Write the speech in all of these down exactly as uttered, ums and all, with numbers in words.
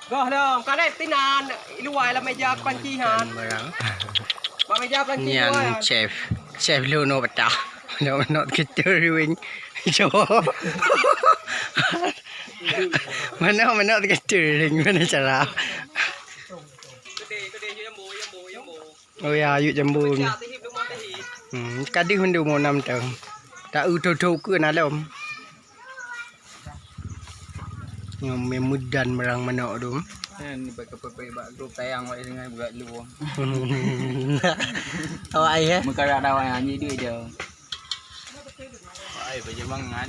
Goh lom, kaleb tinan, iluwai lam meja panci han. Dan barang. Bak meja panci. Nyan luwai han. Chef, chef lôn nyoe patah. Nyoe, nyoe keuteuring. Coba. Mana, mana keuteuring, mana cara? Oh ya, yuk jambu. Hmm, kadeuh mandum nam teuh. Tak eu thô-thô keu na lom. Nyoe meudan meurang manok tu. Kan bak, bak grup tayang wak dengan buat lu. Awak ai, eh? Meukarat awak nyan, nyi duit dia. Ai, baju mangat.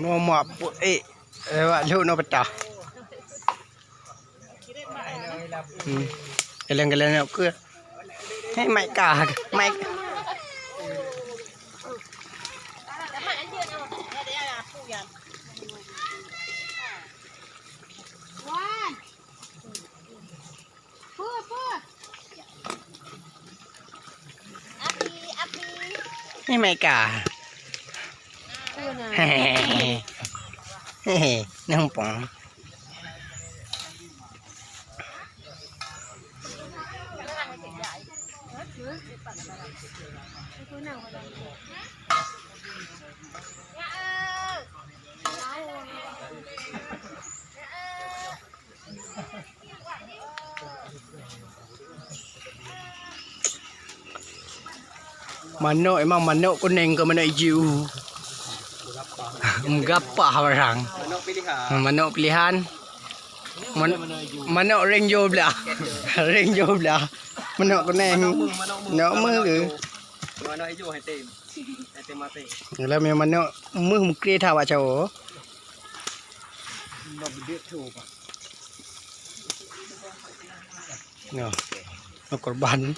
Nomak peuék, eh, wak lhok noe peutah. Hmm. Geleng-geleng nak ke? Hei, mai kah, mai. Ni mai kah. Hehehe. Hehe, nampak. Manok, emang manok kuneng ke manok ijeu? Meugapah barang. Manok pilihan. Manok pilihan. Man-, manok reng joe blah. Reng joe blah. Manok kuneng. Manok meuh, manok meuh. Manok meuh ke? Manok ijeu, hitam. Hitam mati. Dalam yang manok meuh mukre that awak cawo. Nyoe, nyoe korban.